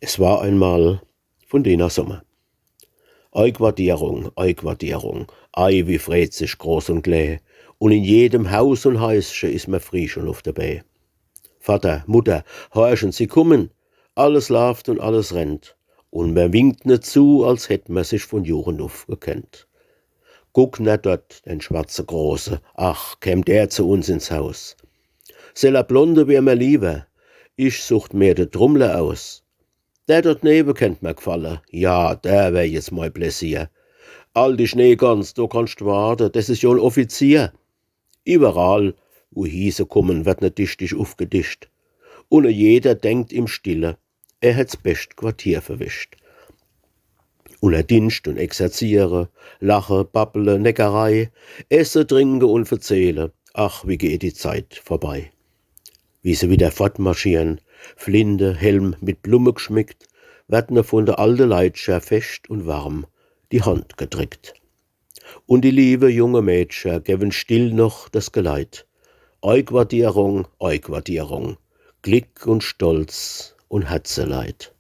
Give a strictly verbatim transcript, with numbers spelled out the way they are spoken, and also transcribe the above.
Es war einmal, von Lina Sommer. Eiquartierung, Eiquartierung, ei, wie freet sich Groß und Klä. Und in jedem Haus und Häusche is mer frieh schon uf de Bä. Vatter, Mutter, horchen, sie kummen. Alles laaft und alles rennt. Und mer winkt ne zu, als hätt mer sich von Jugend uf gekennt. Guck na dort, den schwarze Große, ach, käm der zu uns ins Haus. Seller Blonde wär mer liewer, ich sucht mer de Trummler aus. Der dort newe kennt mer gfalle, ja, der wär jetzt mei Pläsier. All die Schneegans, do kannst warte, des is jo en Offizier. Iwwerall, wuhi se kummen, werd ne dichtig ufgedischt. Un e jeder denkt im Stille, er hätt's bescht Quartier verwischt. Unner Dinscht und Exerziere, Lache, Babble, Neckerei, Esse, Trinke und Verzähle, ach, wie geht die Zeit vorbei. Wie se wieder fortmarschieren, Flinte, Helm mit Blumme gschmickt, werd ne von de alte Leitcher fescht und warm die Hand gedrickt. Und die liewe junge Mädcher gewen still noch des Geleit. Eiquartierung, Eiquartierung, Glick und Stolz und Herzeleid.